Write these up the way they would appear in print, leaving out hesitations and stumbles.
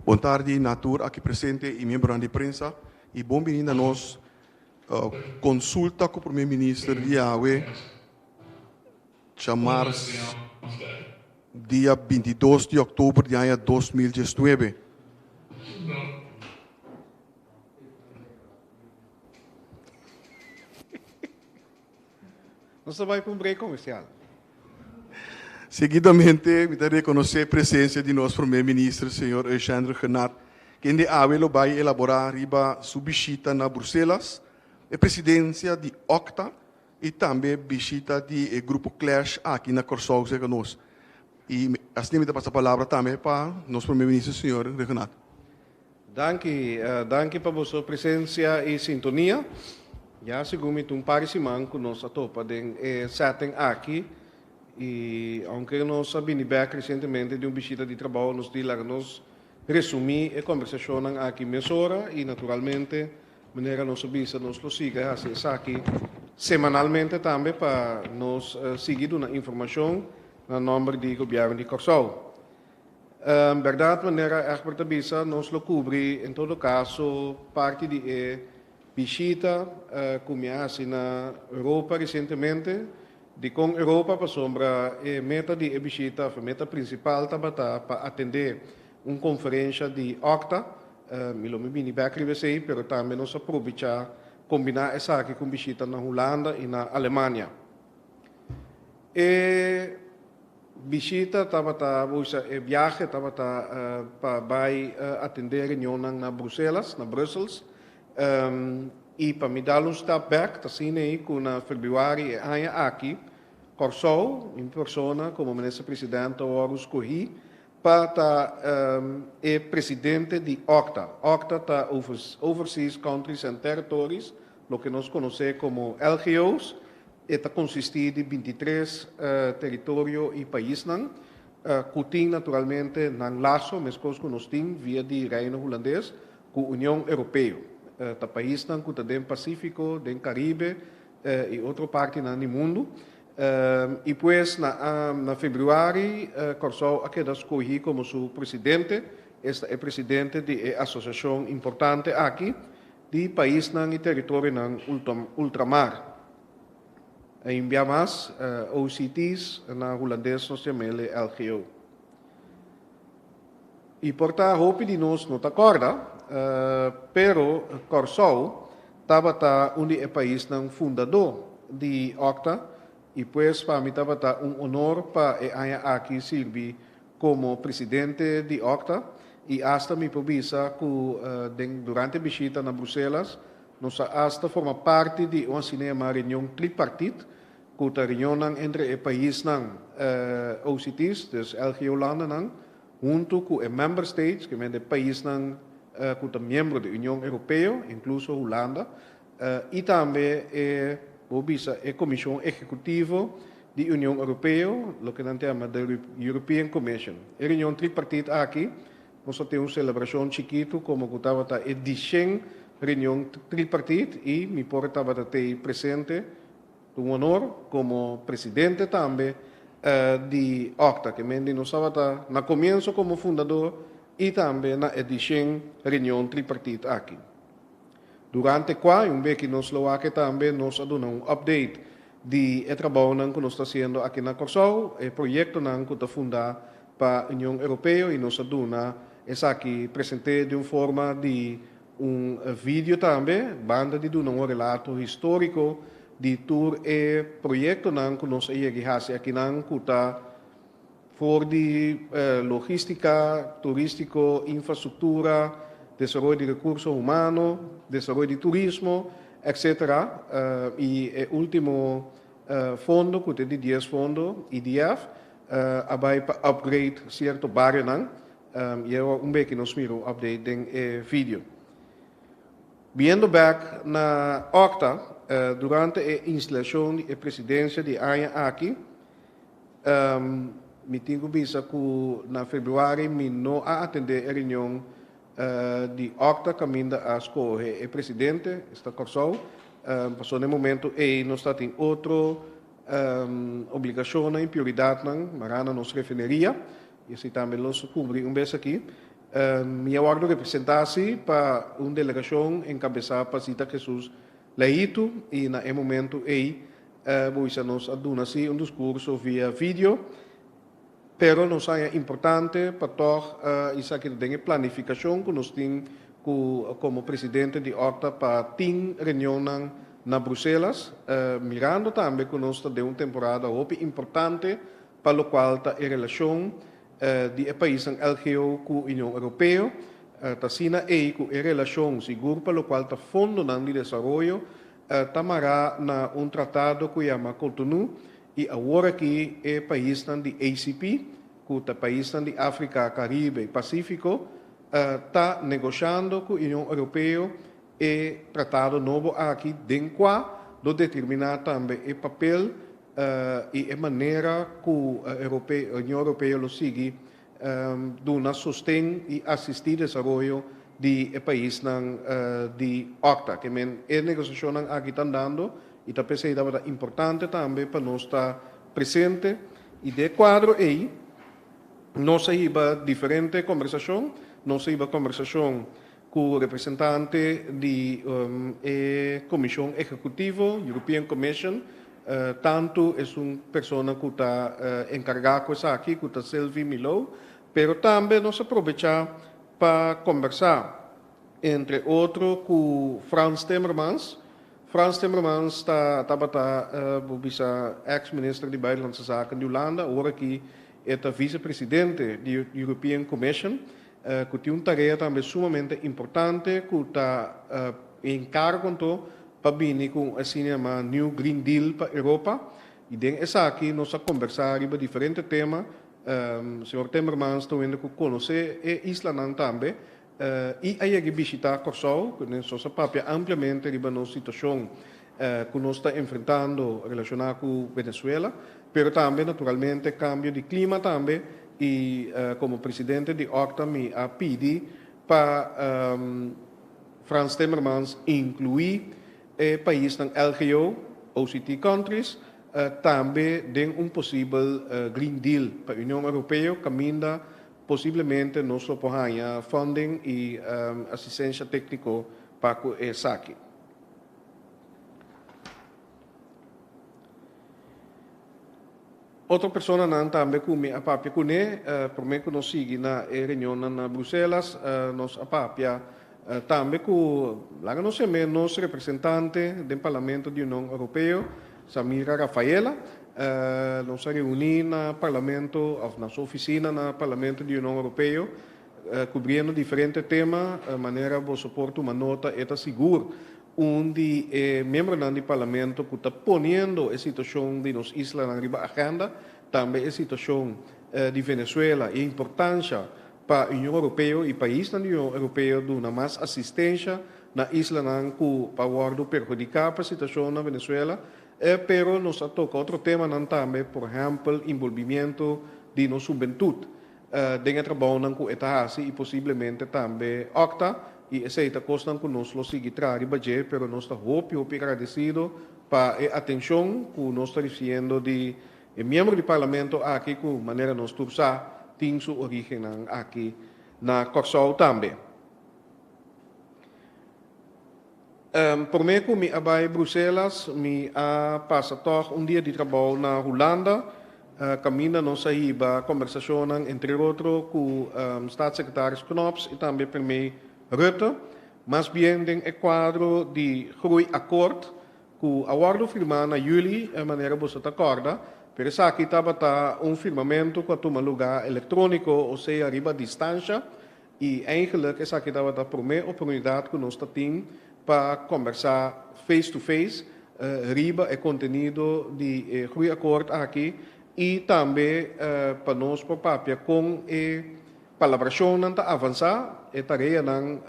Bon tardi na tur aki presente y miembronan di prensa y bon bini na nos consulta cu Prome Minister di awe djamars dia 22 di october di aña 2019. Nos ta bai pa un break comercial. Seguidamente mi ta reconoce presencia di nos Prome Minister señor Eugène Rhuggenaath, kende awe lo bai elabora riba su bishita na Bruselas, e presidencia di OCTA y tambe bishita di e grupo Clash aki na Corsou cerca nos. Y asina mi ta pasa palabra tambe pa nos Prome Minister señor Rhuggenaath. Danki, danki pa boso presencia y sintonia. Ya segun mi ta un par di siman cu nos a topa den e setting aki y aunke nos a bini bek recientemente di un bishita di trabao nos di laga nos resumi e conversacionnan aki mesora y naturalmente manera nos a bisa nos lo sigui haci esaki semanalmente tambe pa nos sigui duna informacion na nomber di Gobierno di Corsou. Bèrdat, manera Egbert a bisa, nos lo kubri en todo kaso parti di e bishita ku mi a hasi na Europa resientemente. Dikon Europa? Pasobra e meta di e bishita òf e meta prinsipal tabata pa atendé un konferensha di OCTA. Mi lo mi bini bèk riba esei, pero tambe nos a probechá kombiná esaki ku un bishita na Hulanda i na Alemania. E bishita tabata, bo bisa e biahe tabata pa bai atendé reunionnan na Bruselas, na Brussels, i pa mi dal un stap bèk ta asina ei ku na febrüari e aña aki Kòrsou, mi persona komo minister presidente a wòrdu skohí pa ta e presidente di OCTA. OCTA ta Overseas Countries and Territories, loke nos konosé komo LGO's. E ta konsistí di 23 teritorio i paisnan ku tin naturalmente nan laso, meskos ku nos tin via di Reino Hulandes, ku Union Europeo. Ta paisnan ku ta den Pasífiko, den Karibe i otro partinan di mundu. I pues na na febrüari Kòrsou a keda skohí komo su presidente, esta e presidente di e asosiashon importante aki di paisnan i teritorionan ultramar. Un bia mas, OCT's, na hulandes nos yam'el e LGO. I por ta hopi di nos no ta kòrda, pero Kòrsou tabata un di e paisnan fundadó di OCTA i pues pa mi tabata un honor pa e aña aki sirbi komo presidente di OCTA i asta mi por bisa ku den durante e bishita na Bruselas nos a asta forma parti di un asina yamá reunion tripartit ku ta reunionnan entre e paisnan OCT's, dus LGO landenan, huntu ku e member states, ke men e paisnan ku ta miembro di Union Europeo, inkluso Hulanda, i tambe e, bo bisa, e Komishon Ehekutivo di Union Europeo, loke nan ta yama the European Commission. E reunion tripartit aki, nos a tin un selebrashon chikitu komo ku tabata e di shen reunion tripartit i mi por tabata tei presente. Un honor komo presidente tambe di OCTA, ke men di nos tabata na komienso komo fundador i tambe na e di shen reunion tripartit aki. Durante kua i un beki nos lo wak tambe nos a duna un update di e trabounan ku nos ta hasiendo aki na Kòrsou, e proyektonan ku ta fundá pa Union Europeo i nos a duna esaki present'é di un forma di Un video tambe, banda di duna un relato historico di tur e proyectonan cu nos a yega y haci akinan cu ta for di logistica, turistico, infrastructura, desaroyo di recurso humano, desaroyo di turismo, etc. Y e ultimo fondo cu ta e di dies fondo, EDF, a bay pa upgrade cierto barionan. I awor un beki nos mira un update den e video. Biendo bek na Octa, durante e instalacion di e presidencia di e aña aki, mi tin cu bisa cu na februari mi no a atende e reunion di Octa caminda a scoge e presidente, esta Corsou, pasobra na e momento ey nos ta tin otro obligacionnan y prioridadnan, mará na nos refineria. I esei tambe lo su kubri un bes aki. Mi a wòrdu representá si pa un delegashon enkabesá pa Zita Jesus Leito i na e momentu ei bo bisa nos a duna si un diskurso via video. Pero nos haña importante pa tòg esaki ta den e planifikashon ku nos tin ku komo presidente di OCTA pa tin reunionnan na Bruselas, mirando tambe ku nos ta den un temporada hopi importante pa lokual ta e relashon di e paisnan LGO ku Union Europeo. Ta asina ei ku e relashon sigur pa lokual ta fondonan di desaroyo ta mará na un tratado ku yama Cotonou i awor aki e paisnan di ACP, ku ta paisnan di Afrika, Karibe i Pasífiko, ta negoshando ku Union Europeo e tratado nobo aki den kua lo determiná tambe e papel i e manera ku Union Europeo lo sigui duna sosten i asistí desaroyo di e paisnan di OCTA. Ke men e negosiashonnan aki ta andando i ta p'esei tabata importante tambe pa nos ta presente i den e kuadro ei nos a hiba diferente kombersashon. Nos a hiba kombersashon ku representante di e Komishon Ehekutivo, European Commission, tantu esun persona ku ta enkargá ku esaki, ku ta Sylvie Milou, pero tambe nos a probechá pa kombersá entre otro ku Frans Timmermans. Frans Timmermans ta tabata bo bisa eks minister di Buitenlandse Zaken di Hulanda, awor aki e ta visepresidente di European Commission. Ku tin un tarea tambe sumamente importante ku ta enkargo anto pa bini ku un asina yamá New Green Deal pa Europa i den esaki nos a kombersá riba diferente tema. Señor Timmermans ta wende ku konosé e islanan tambe i a yega bishitá Kòrsou ku nos a papia ampliamente riba nos situashon ku nos ta enfrentando relashoná ku Venezuela, pero tambe naturalmente kambio di klima tambe i komo presidente di OCTA mi a pidi pa Frans Timmermans inkluí e paisnan LGO, OCT countries, tambe den un posibel Green Deal pa Union Europeo kaminda posiblemente nos lo por haña funding i asistensha tékniko pa ku esaki. Otro personanan tambe ku mi a papia kuné, promé ku nos sigui na e reunionnan na Bruselas, nos a papia tambe ku, laga nos yam'é, nos representante den Parlamento di Union Europeo, Samira Rafaela. Nos a reuní na Parlamento, òf na su ofisina na Parlamento di Union Europeo, Cubriendo diferente tema, manera boso por tuma nota e ta sigur un di e miembronan di Parlamento cu ta poniendo e situacion di nos islanan riba agenda, tambe e situacion di Venezuela y e importancia pa Union Europeo y paisnan di Union Europeo duna mas asistencia na islanan cu pa wordo perhudica pa situacion na Venezuela, pero nos a toca otro temanan tambe, por ehempel involvimiento di nos hubentud. Den e trabounan ku e ta hasi i posiblemente tambe Octa i esei ta kosnan ku nos lo sigui traha riba dje pero nos ta hopi hopi agradesido pa e atenshon ku nos ta risibiendo di e miembro di parlamento aki ku manera nos tur sa tin su origennan aki na Kòrsou tambe. Promé ku mi a bai Bruselas, mi a pasa tòg un dia di trabou na Hulanda, kaminda nos a hiba kombersashonnan entre otro ku Staatssecretaris Knops i tambe Premier Rutte, mas bien den e kuadro di Groeiakkoord ku a wòrdu firmá na yüli, manera boso ta kòrda, pero esaki tabata un firmamentu ku a tuma lugá elektróniko, osea riba distansha. I eigenlijk esaki tabata promé oportunidat ku nos ta tin pa kombersá face to face riba e kontenido di e Groeiakkoord aki i tambe pa nos por papia kon e palabrashonnan ta avansá, e tareanan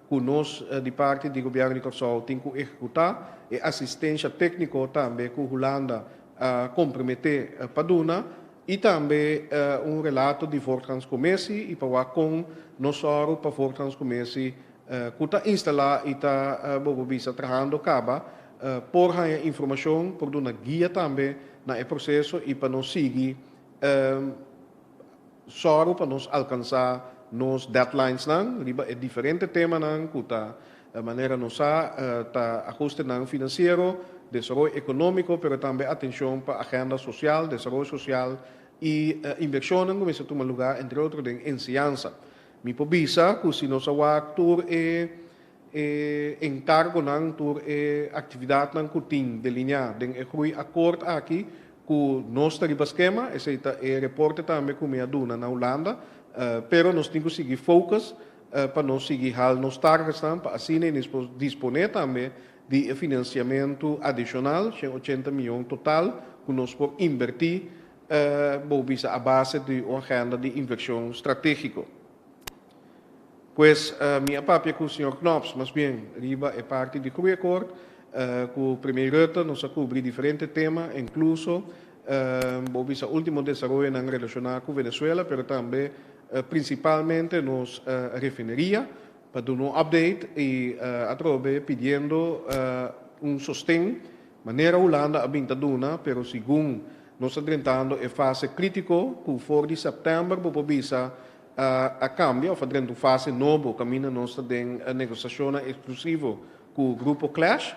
ku nos di parti di Gobièrnu di Kòrsou tin ku ehekutá, e asistensha tékniko tambe ku Hulanda a komprometé pa duna. I tambe un relato di voortgangscommissie i pa wak kon nos sòru pa voortgangscommissie ku ta instalá i ta bo por bisa trahando kaba por haña informashon, por duna guia tambe na e proseso i pa nos sigui sòru pa nos alkansá nos deadlinesnan riba e diferente temanan ku ta manera nos sa ta ahustenan finansiero, desaroyo ekonómiko pero tambe atenshon pa agenda sosial, desaroyo sosial i invershonnan ku mester tuma lugá entre otro den enseñansa. Mi por bisa ku si nos a wak tur e e enkargonan, tur e aktividatnan ku tin delineá den e groeiakkoord aki ku nos ta riba skema, esei ta e reporte tambe ku mi a duna na Hulanda, pero nos tin ku sigui focus pa nos sigui hal nos targetsnan pa asina nos por disponé tambe di e finansiamentu adishonal, 180 mion total, ku nos por inbertí bo bisa a base di un agenda di invershon stratégiko. Pues mi a papia ku señor Knops mas bien riba e parti di Groeiakkoord. Ku Premier Rutte nos a kubri diferente tema, inkluso bo bisa ultimo desaroyonan relashoná ku Venezuela, pero tambe prinsipalmente nos refineria, pa duna un update i atrobe pidiendo un sosten manera Hulanda a bin ta duna, pero segun nos ta drentando e fase krítiko ku for di sèptèmber bo por bisa a kambia òf a drenta un fase nobo kaminda nos ta den negosiashonnan eksklusivo ku Grupo Clash,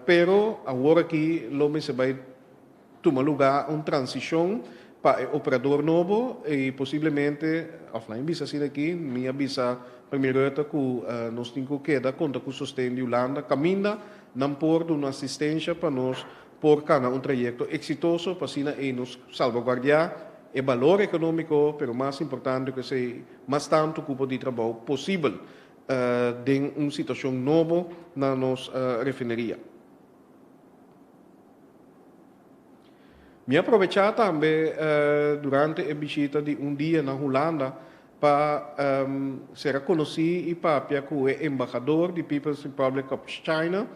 pero awor aki lo mester bai tuma lugá un transishon pa e operador nobo i posiblemente, òf nan a bisa asina aki, mi a bisa Premier Rutte ku nos tin ku keda konta ku sosten di Hulanda kaminda nan por duna asistensha pa nos por kana un trayekto eksitoso pa asina ei nos salbaguardiá e balor ekonómiko, pero mas importante ku esei, mas tantu kupo di trabou posibel den un situashon nobo na nos refineria. Mi a probechá tambe durante e bishita di un dia na Hulanda pa sera konosí i papia ku e embahador di People's Republic of China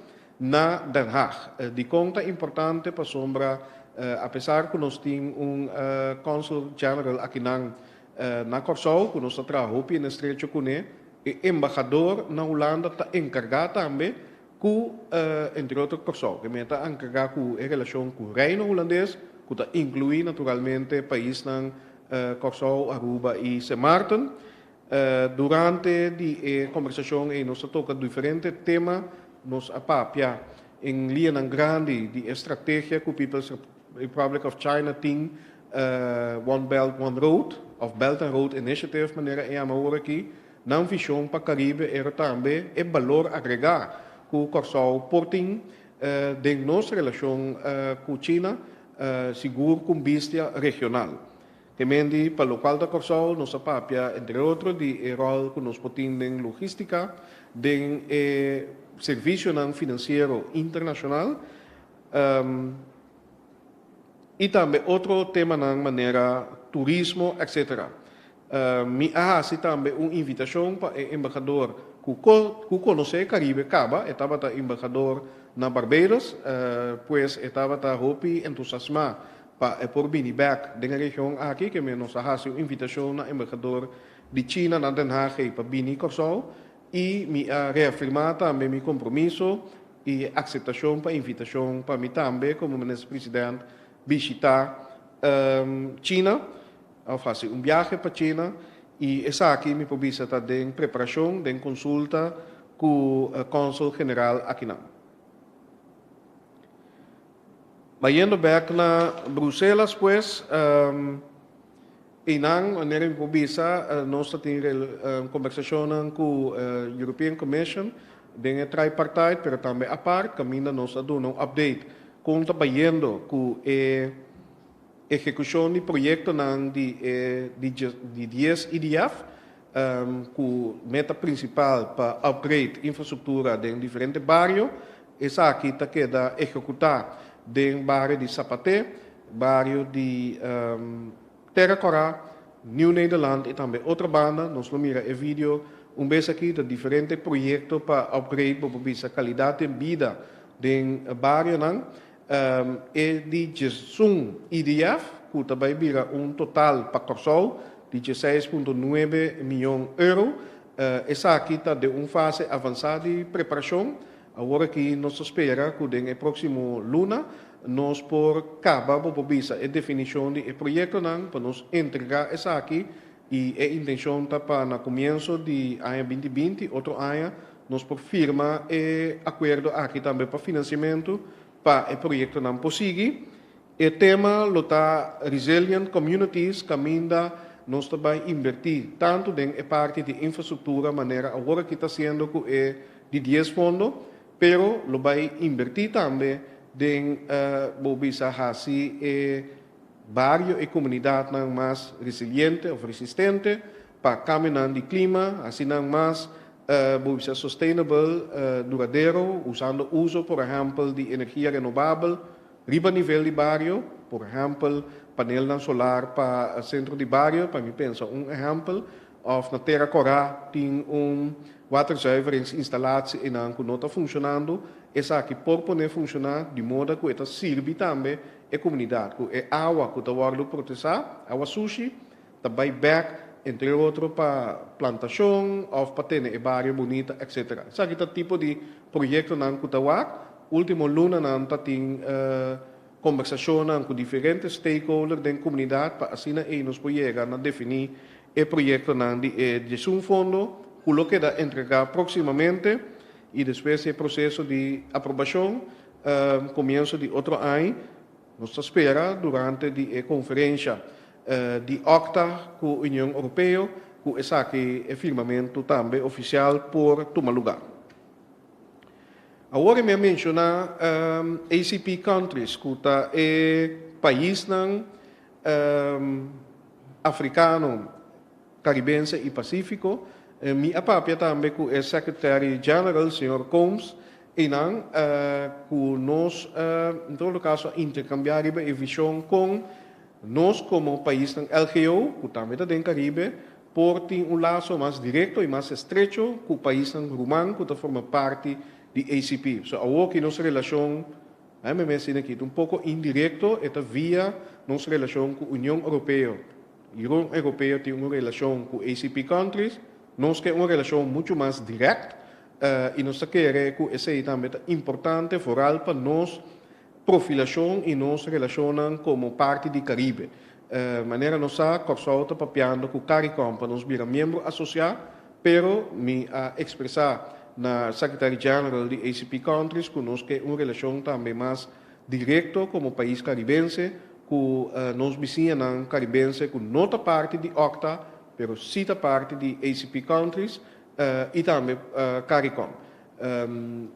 na Den Haag. Dikon ta importante? Pasobra apesar ku nos tin un Consul General akinan na Kòrsou ku nos ta traha hopi en estrecho kuné, e embahador na Hulanda ta enkargá tambe ku entre otro Kòrsou. Ke men ta enkargá ku e relashon ku Reino Hulandes ku ta inkluí naturalmente paisnan Kòrsou, Aruba i Sint Maarten. Durante di e kombersashon ei nos a toka diferente tema, nos a papia en lianan grandi di e strategia ku People's Republic of China tin, One Belt One Road òf Belt and Road Initiative manera e yama awor aki, nan vishon pa Karibe ero tambe e balor agregá ku Kòrsou por tin den nos relashon ku China, sigur ku un bistia regional. Te mendi pa lokual ta Kòrsou nos a papia entre otro di e ròl ku nos por tin den logístika, den e servisionan finansiero internashonal i tambe otro temanan manera turismo etc. Mi a hasi tambe un invitashon pa e embahador ku ku konosé Karibe kaba, e tabata embahador na Barbados, pues e tabata hopi entusasmá Pa e por bini bek den e region aki ke nos a hasi un invitashon na embahador di China na Den Haag pa bini Kòrsou i mi a reafirmá tambe mi kompromiso i e akseptashon pa invitashon pa mi tambe komo minister president bishitá China òf hasi un biahe pa China i esaki mi por bisa ta den preparashon den konsulta ku kònsel general akinan. Bayendo bek na Bruselas pues, einan manera mi por bisa nos ta tin kombersashonnan ku European Commission den e tripartite pero tambe apart kaminda nos a duna un update kon ta bayendo ku e ehekushon di proyektonan di e di dies EDF ku meta prinsipal pa upgrade infrastruktura den diferente bario. Esaki ta keda ehekutá den bario di Sapaté, bario di Terra Kòrá, Nieuw Nederland i tambe otro banda. Nos lo mira e video un bes aki ta diferente proyekto pa upgrade bo por bisa kalidat den bida den barionan. E di 11 IDF ku ta bai bira un total pa Kòrsou di 16.9 mion euro. Esaki ta den un fase avansá di preparashon. Awor aki nos ta spera ku den e próksimo luna nos por kaba bo por bisa e definishon di e proyektonan pa nos entregá esaki. I e intenshon ta pa na komienso di aña 2020, otro aña, nos por firma e akuerdo aki tambe pa finansiamentu pa e proyektonan por sigui. E tema lo ta Resilient Communities kaminda nos ta bai inbertí tantu den e parti di infrastruktura manera awor aki ta hasiendo ku e di dies fondo, pero lo bai inbertí tambe den bo bisa hasi e bario i komunidatnan mas resiliente òf resistente pa kambionan di klima, hasi nan mas bo bisa sustainable, duradero, usando uso por ehèmpel di energia renobabel riba nivel di bario, por ehèmpel panelnan solar pa sentro di bario, pa mi pensa un ehèmpel, òf na Tera Kòrá tin un waterzuiveringsinstallatie einan ku no ta funshonando, esaki por pone funshoná di moda ku e ta sirbi tambe e komunidat, ku e awa ku ta wòrdu protesá, awa sushi, ta bai bèk entre otro pa plantashon òf pa tene e bario bunita etc. Esaki ta tipo di proyektonan ku ta wak. Último lunanan ta tin kombersashonnan ku diferente stakeholder den komunidat pa asina ei nos por yega na definí e proyektonan di e diesun fondo ku lo keda entregá próksimamente i despues di e proseso di aprobashon komienso di otro aña. Nos ta spera durante di e konferensha di OCTA ku Union Europeo ku esaki e firmamentu tambe ofisial por tuma lugá. Awor mi a menshoná ACP countries ku ta e paisnan afrikano, karibense i pasífiko. Mi a papia tambe ku e Secretary General, señor Combs, einan ku nos en todo kaso a interkambiá riba e vishon kon nos komo paisnan LGO, ku tambe ta den Karibe, por tin un laso mas direkto i mas estrecho ku paisnan ruman ku ta forma parti di ACP. So awor ki nos relashon, ai mi mes asina aki, ta un poko indirekto, e ta via nos relashon ku Union Europeo. Union Europeo tin un relashon ku ACP countries, nos ke un relashon muchu mas dirèkt i nos ta kere ku esei tambe ta importante foral pa nos profilashon i nos relashonnan komo parti di Karibe. Manera nos sa, Kòrsou ta papiando ku Caricom pa nos bira miembro asosiá, pero mi a ekspresá na Secretary General di ACP countries ku nos ke un relashon tambe mas direkto komo pais karibense ku nos bisiñanan karibense ku no ta parti di OCTA pero si ta parti di ACP countries i tambe Caricom.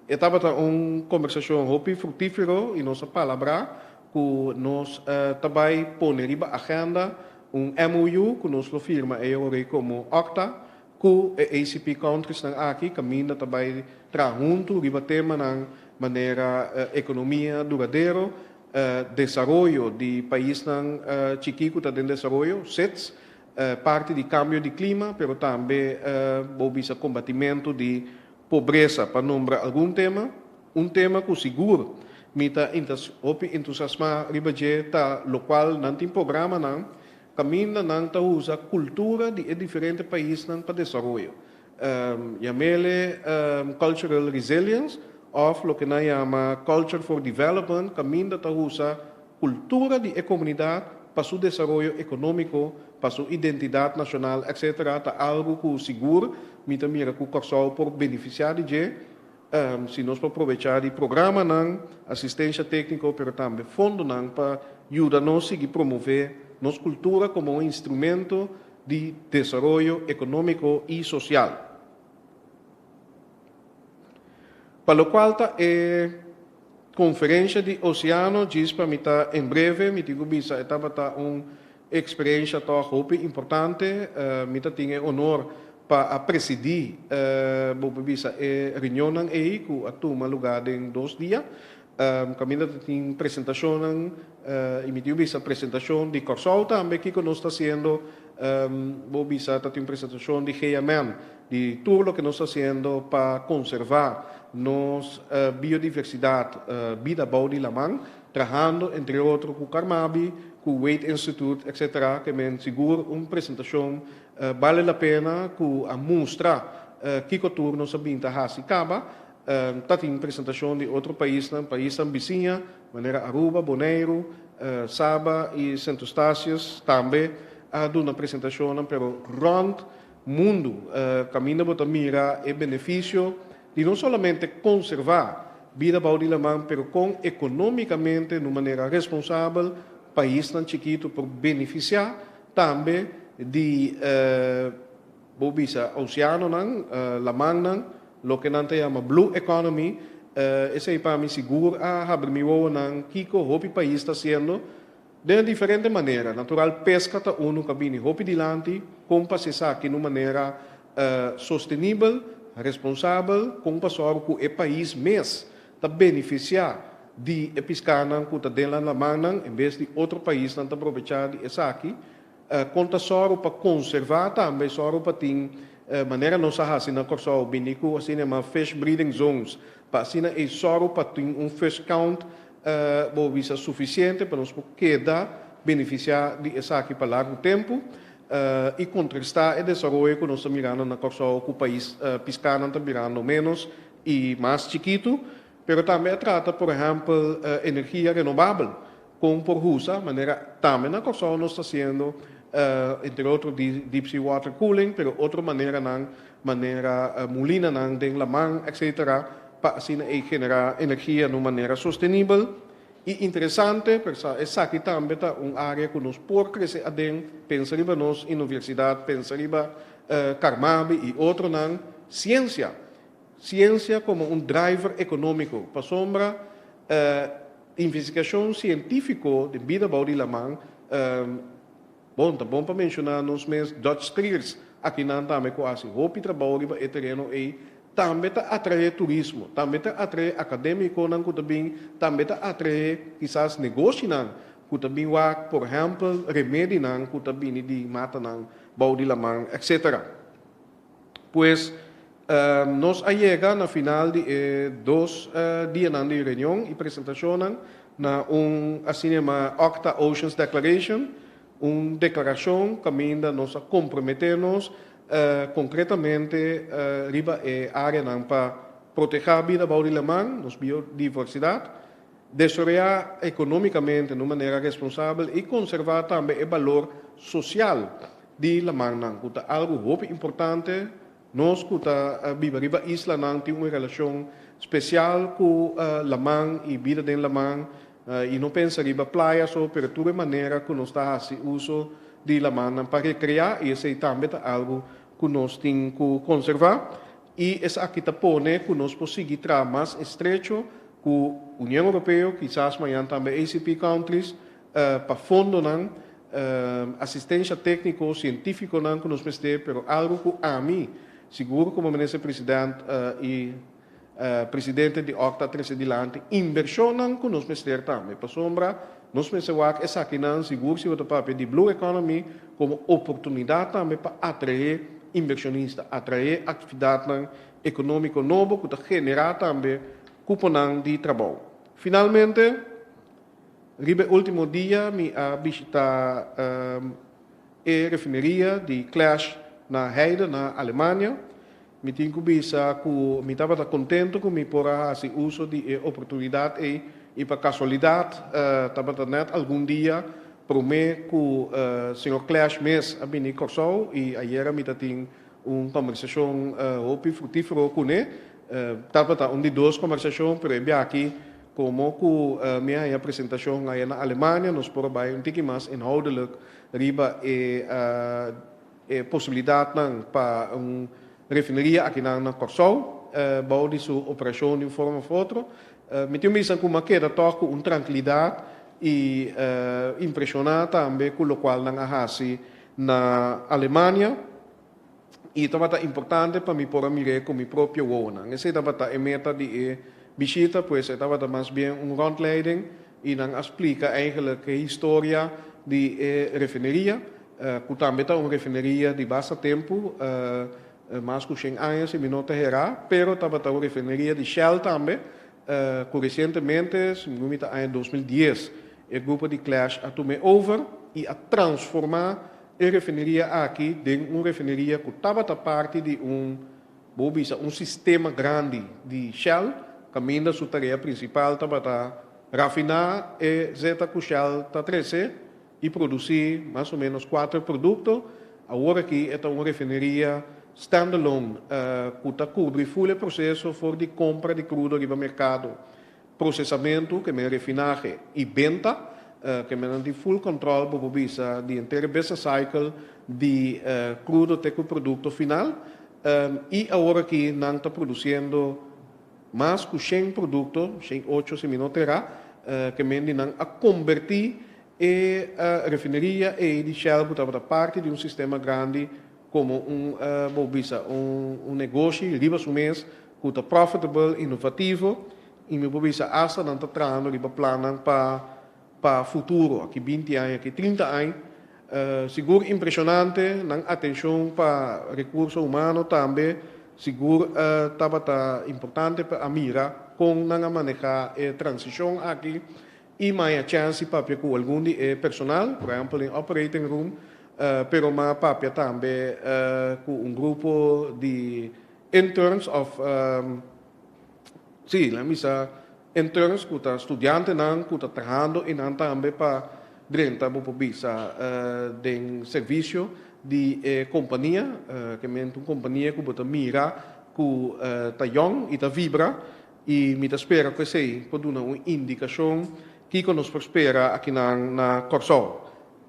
E tabata un kombersashon hopi fruktífero i nos a palabrá ku nos ta bai pone riba agenda un MOU ku nos lo firma e ora komo OCTA Ku e ACP countriesnan aki kaminda ta bai traha huntu riba temanan manera ekonomia duradero, desaroyo di paisnan chikí ku ta den desaroyo, SIDS, parti di kambio di klima, pero tambe bo bisa kombatimentu di pobresa, pa nombra algun tema. Un tema ku sigur mi ta hopi entusiasmá riba dje ta lokual nan tin programanan Kaminda nan ta usa kultura di e diferente paisnan pa desaroyo. Yam'ele cultural resilience òf loke nan yama culture for development kaminda ta usa kultura di e komunidat pa su desaroyo ekonómiko, pa su identidat nashonal etc. Ta algu ku sigur mi ta mira ku Kòrsou por benefisiá di dje Si nos por probechá di programanan, asistensha tékniko pero tambe fondonan pa yuda nos sigui promové nos kultura komo un instrumento di desaroyo ekonómiko i sosial. Pa lokual ta e konferensha di Oseano djis pa mi ta en breve, mi tin ku bisa e tabata un eksperensha tòg hopi importante. Mi ta tin e honor Pa a presidí, bo por bisa, e reunionnan ei ku a tuma lugá den dos dia, kaminda ta tin presentashonnan i mi tin bisa presentashon di Kòrsou tambe kiko nos ta hasiendo, bo bisa ta tin presentashon di GMN di tur loke nos ta hasiendo pa konservá nos biodiversidat, bida bou di laman, trahando entre otro ku Carmabi, ku Wade Institute, etcetera, ke men sigur un presentashon Bale la pena ku a mustra kiko tur nos a bin ta hasi kaba. Ta tin presentashon di otro paisnan, paisnan bisiña, manera Aruba, Boneiru, Saba i Sint Eustatius tambe. a duna presentashonnan, pero rònt mundu kaminda bo ta mira e benefisio di no solamente konservá bida bou di laman, pero kon ekonómikamente, na un manera responsabel, paisnan chikitu por benefisiá tambe di bo bisa oseanonan, lamannan, loke nan ta yama blue economy. Esei pa mi sigur a habri mi wowonan kiko hopi pais ta hasiendo den diferente manera. Natural, peska ta unu ku a bini hopi dilanti, kon pa esaki na un manera sostenibel, responsabel, kon pa sòru ku e pais mes ta benefisiá di e piskanan ku ta den lamannan, en bes di otro paisnan ta aprovechá di esaki. Kon ta sòru pa konservá tambe, sòru pa tin manera nos a hasi na Kòrsou, bini ku asina yamá fish breeding zones, pa asina ei sòru pa tin un fish count, bo bisa, sufisiente pa nos por keda benefisiá di esaki pa largu tempu i kontrastá e desaroyo ku nos ta mirando na Kòrsou, ku pais piskanan ta birando ménos i mas chikitu. Pero tambe a trata, por ehèmpel, energia renobabel, kon por usa, manera tambe na Kòrsou nos ta hasiendo, entre otro deep sea water cooling, pero otro maneranan, manera mulinanan den laman, etcétera, pa asina ei generá energia na un manera sostenibel. I interesante, pero esaki tambe ta un área ku nos por krese aden, pensa riba nos universidat, pensa riba Carmabi i otronan, siensia. Siensia komo un driver ekonómiko, pasobra investigashon sientífiko den bida bou di laman, bon, ta bon pa menshoná nos mes Dutch Striers akinan tambe ku a hasi hopi trabou riba e tereno ei, tambe ta atraé turismo, tambe ta atraé akadémikonan ku ta bin, tambe ta atraé kisas negoshinan ku ta bin wak, por ehèmpel, remedinan ku ta bini di matanan bou di laman, etcétera. Pues, nos a yega na final di e dos dianan di reunion i presentashonnan na un asina yamá OCTA Oceans Declaration, un deklarashon kaminda nos a komprometé nos konkretamente riba e áreanan pa protehá bida bou di laman, nos biodiversidat, desaroyá ekonómikamente na un manera responsabel i konservá tambe e balor sosial di lamannan, ku ta algu hopi importante. Nos ku ta biba riba islanan tin un relashon spesial ku laman i bida den laman, i no pensa riba playa so, pero tur e manera ku nos ta hasi uso di lamannan pa rekreá, i esei tambe ta algu ku nos tin ku konservá. I esaki ta pone ku nos por sigui traha mas estrecho ku Union Europeo, kisas mañan tambe ACP countries, pa fondonan, asistensha tékniko, sientífikonan ku nos mester, pero algu ku ami, sigur komo Minister President i Presidente di OCTA a trese dilanti, inbershonnan ku nos mester tambe, pasobra nos mester wak esakinan, sigur si bo ta papia di blue economy, komo oportunidat tambe pa atraé inbershonista, atraé aktividatnan ekonómiko nobo ku ta generá tambe kuponan di trabou. Finalmente, riba e último dia mi a bishitá e refineria di Klesch na Heide na Alemania. Mi tin ku bisa ku mi tabata kontentu ku mi por a hasi uso di e oportunidat ei i pa kasualidat tabata nèt algun dia promé ku señor Klesch mes a bini Kòrsou i ayera mi ta tin un kòmbersashon hopi frutífero kuné. Tabata un di dos kòmbersashon, pero e biaha komo ku mi a haña presentashon aya na Alemania, nos por a bai un tiki mas inhoudelijk riba e e posibilidatnan pa un refineria akinan na Kòrsou bou di su operashon di un forma òf otro. Mi tin bisa ku mi a keda tòg ku un trankilidat i impreshoná tambe ku lokual nan a hasi na Alemania. I tabata importante pa mi por a mir'é ku mi propio wowonan. Esei tabata e meta di e bishita, pues e tabata mas bien un rondleiding i nan a splika eigenlijk e historia di e refineria, ku tambe ta un refineria di basta tempu, mas ku shen aña si mi no ta herá, pero tabata un refineria di Shell tambe, ku resientemente, segun mi ta aña 2010, e grupo di Klesch a tum'é over i a transformá e refineria aki den un refineria ku tabata parti di un, bo bisa, un sistema grandi di Shell, kaminda su tarea prinsipal tabata rafiná e zeta ku Shell ta trese. i produsí mas o ménos kuater produkto. Awor aki e ta un refineria standalone ku ta kubri ful e proseso for di kompra di krudo riba merkado, prosesamentu, ke men refinahe, i benta, ke men nan tin ful kòntròl bo por bisa di henter e business cycle di krudo te ku produkto final. I awor aki nan ta produsiendo Mas ku shen produkto, 108 si mi no ta erá, ke men di nan a kombertí e refineria ei di Shell ku tabata parti di un sistema grandi komo un, bo bisa, un negoshi riba su mes ku ta profitable, inovativo i mi por bisa asta nan ta trahando riba plannan pa pa futuro, aki binti aña, aki 30 aña. Sigur impreshonante, nan atenshon pa rekurso humano tambe sigur tabata importante pa a mira kon nan a manehá e transishon aki i maya chèns di papia ku algun di e personal, por ehèmpel den operating room, pero m'a papia tambe ku un grupo di interns òf sí, nan bisa Interns ku ta studiantenan ku ta trahando i nan tambe pa drenta bo por bisa den servisio di e kompania, ke men ta un kompania ku bo ta mira ku ta yòn i ta vibra i mi ta spera ku esei por duna un indikashon kiko nos por spera akinan na Kòrsou.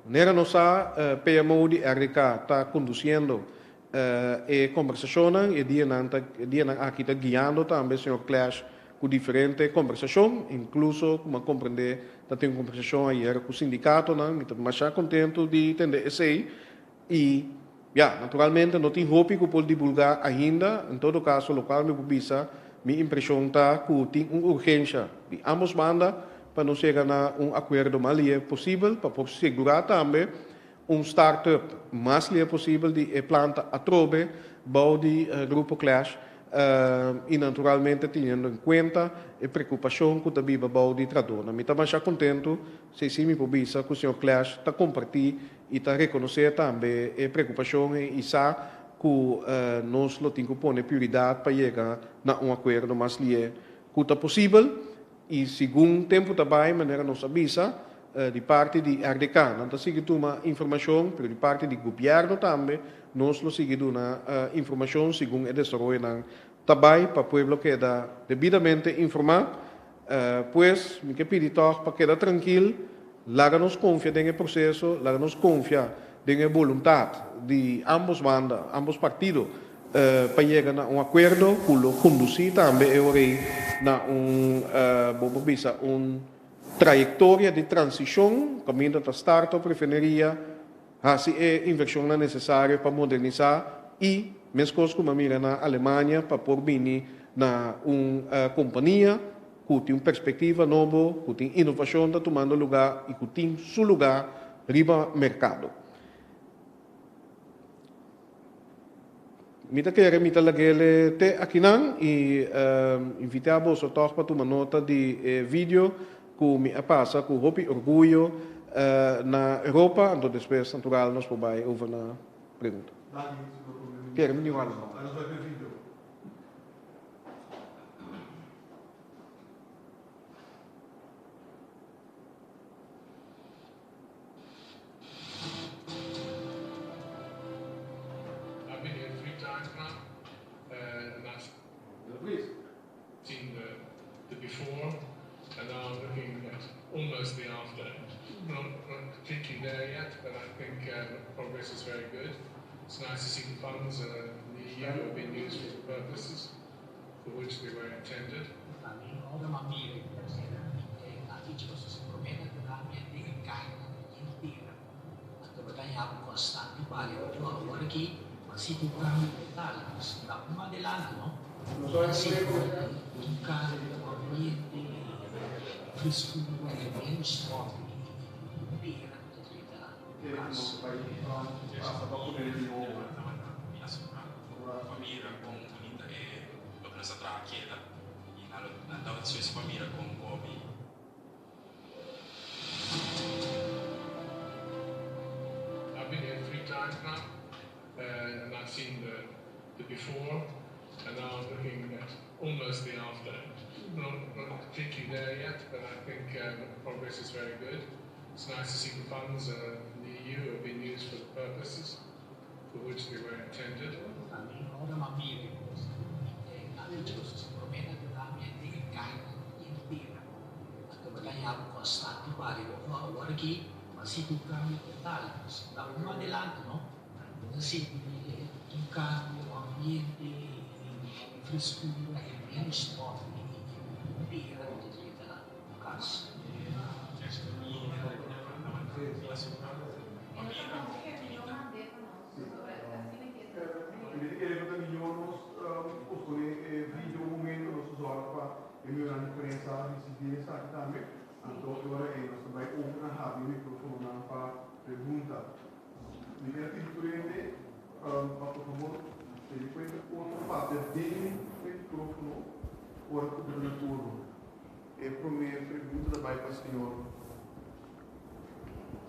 Manera nos sa PMO di RDK ta kondusiendo E kombersashonnan e dianan ta e dianan aki ta guiando tambe señor Clash ku diferente kombersashon, inkluso ku mi a komprendé ta tin un kombersashon ayer ku sindikatonan. Mi ta masha kontentu di tende esei i ya, naturalmente no tin hopi ku por dibulgá ainda. En todo kaso lokual mi por bisa mi impreshon ta ku tin un urgensha di ambos banda pa nos yega na un akuerdo mas lihe posibel pa por sigurá tambe Un start-up mas lia posibel di e planta atrobe bou di Grupo Clash i naturalmente teniendo en kuenta e preokupashon ku ta biba bou di tradónan. Mi ta masha kontentu si si mi por bisa ku señor Clash ta kompartí i ta rekonosé tambe e preokupashon ei i sa ku nos lo tin ku pone prioridat pa yega na un akuerdo mas lie ku ta posibel. I segun tempu ta bai, manera nos a bisa, di parti di RDK nan ta sigui tuma informashon, pero di parti di gobièrnu tambe nos lo sigui duna informashon segun e desaroyonan ta bai pa pueblo keda debidamente informá. Pues mi ke pidi tòg pa keda trankil, laga nos konfia den e proseso, laga nos konfia den e boluntat di ambos banda, ambos partido, pa yega na un akuerdo ku lo kondusí tambe e ora ei na un, bo por bisa, un trayektoria di transishon kaminda ta start op refineria, hasi e invershonnan nesesario pa modernisá i, meskos ku mi a mira na Alemania, pa por bini na un kompania ku tin un perspektiva nobo, ku tin inovashon ta tumando lugá i ku tin su lugá riba merkado. Mi ta kere mi ta lag'ele te akinan i invitá boso tòg pa tuma nota di e video ku mi a pasa ku hopi orguyo na Europa, anto despues natural nos por bai over na pregunta. Kere mi niu algo. I've been here three times now, and I've seen the, the before, and now I'm looking at almost the after. Not, not completely there yet, but I think progress is very good. It's nice to see the funds in the EU have been used for the purposes for which they were intended. Ami ora m'a mira e tersera e aki djos su promé naturalmente e kayanan ta yen di tera. Anto bo ta haña bo konstante bali otro awor aki bo a sinti un kambio total. Nos ta un adelanto no. Bo a sinti un kambio ambiente frescura i menos mòrte di tera ku ta drenta kas. I've been here three times now and I've seen the the before and now I'm looking at almost the after. Not not completely there yet, but I think progress is very good. It's nice to see the funds from the EU have been used for the purposes for which they were intended. Mi ta kere ku ta mihó nos pospone e video un momento, nos ta zòrg pa e mionan di prensa risibí esaki tambe. Anto e ora ei nos ta bai over na habri mikrofonnan pa pregunta. Mi kier pidi tur hende pa por fabor tene kuenta otro papia den e mikrofono ora ku bo ta na turno. E promé pregunta ta bai pa señor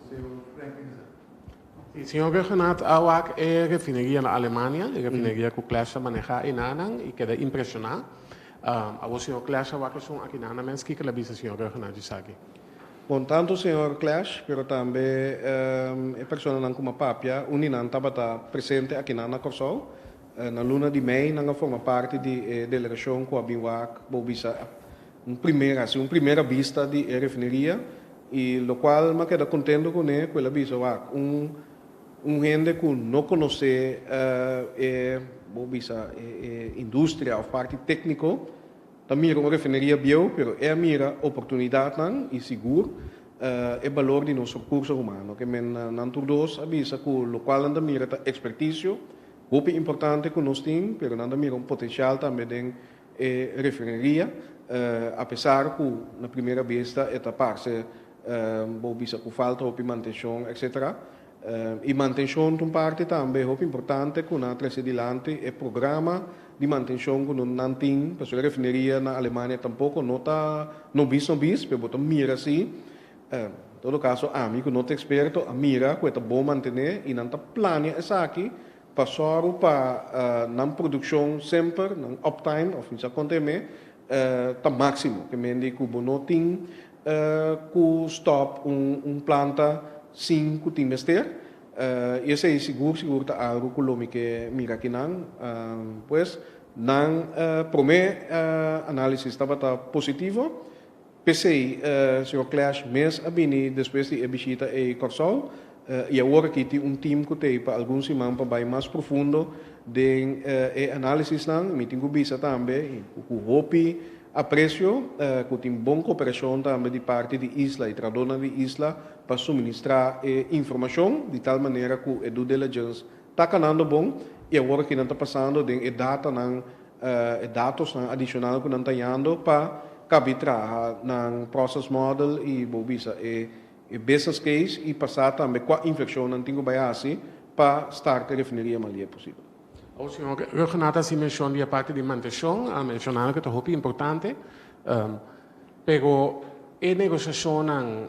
señor Franklin Zet. Sí, señor Rhuggenaath a wak e refineria na Alemania, e refineria ku Klesch ta manehá enanan i keda impreshoná. Awor señor Klesch a wak esun aki nan mes, kiko el a bisa señor Rhuggenaath djisaki? Bon, tantu señor Klesch, pero tambe e personanan ku mi a papia, un di nan tabata presente akinan na Kòrsou. Na luna di mei nan a forma parti di e delegashon ku a bin wak bo bisa un primera, hasi un primera bista di e refineria i lokual mi a keda kontento kuné ku el a bisa wak un un hende ku no konosé e bo bisa e industria òf parti tékniko ta mira un refineria bieu pero e a mira oportunidatnan i sigur e balor di nos rekurso humano ke men nan tur dos a bisa ku lokual nan ta mira ta ekspertisio. Hopi importante ku nos tin, pero nan ta mira un potensial tambe den e refineria, apesar ku na primera bista e ta parse bo bisa ku falta hopi mantenshon etcetera. I mantenshon ta un parti tambe hopi importante ku nan a trese dilanti e programa di mantenshon ku nan tin, pasobra e refineria na Alemania tampoko no ta nobis nobis, pero bo ta mira si. En todo kaso ami ku no ta eksperto a mira ku e ta bon mantené i nan ta plania esaki pa sòru pa nan produkshon semper, nan uptime òf mi sa kon ta yam'é, ta máksimo. Ke men di ku bo no tin ku stòp un planta sin ku tin mester. I esei sigur sigur ta algu ku lo mi ke mira akinan. Pues nan promé análisis tabata positivo. P'esei, señor Clash mes a bini despues di e bishita ei Kòrsou i awor aki tin un tim ku t'ei pa algun siman pa bai mas profundo den e análisisnan. Mi tin ku bisa tambe i ku hopi apresio ku tin bon koperashon tambe di parti di isla i trahadónan di isla pa suministrá e informashon di tal manera ku e due diligence ta kanando bon i awor aki nan ta pasando den e datanan E datosnan adishonal ku nan ta yando pa kabi traha nan process model i bo bisa e business case i pasá tambe kua invershon nan tin ku bai hasi pa start e refineria mas lie posibel. Awor señor Rhuggenaath a hasi menshon di e parti di mantenshon, a menshoná ku ta hopi importante, pero e negoshashonnan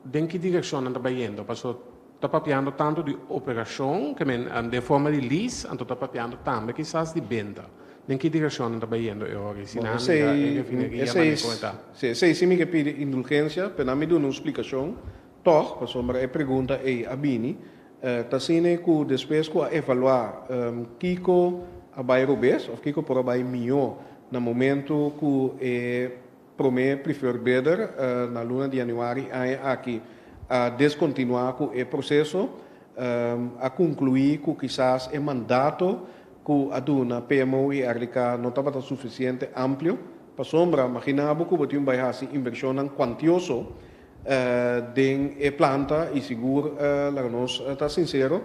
den ki direkshon nan ta bayendo? Pasobra Ta papiando tantu di operashon, ke men den forma di lease, anto ta papiando tambe kisas di benta. Den ki direkshon nan ta bayendo e ora? I si nan mira e refineria manera kon e ta? Si, esei si mi ke pidi indulgensia, pero nan mi duna un splikashon tòg, pasobra e pregunta ei a bini. Ta asina ku despues ku a evaluá kiko a bai robes òf kiko por a bai mihó na momentu ku e Promé preferred bidder na luna di yanüari aña aki a deskontinuá ku e proseso. A konkluí ku kisas e mandato ku a duna PMO i RDK no tabata sufisiente amplio. Pasobra, maginá bo ku bo tin bai hasi invershonnan kuantioso den e planta i sigur, laga nos ta sinsero,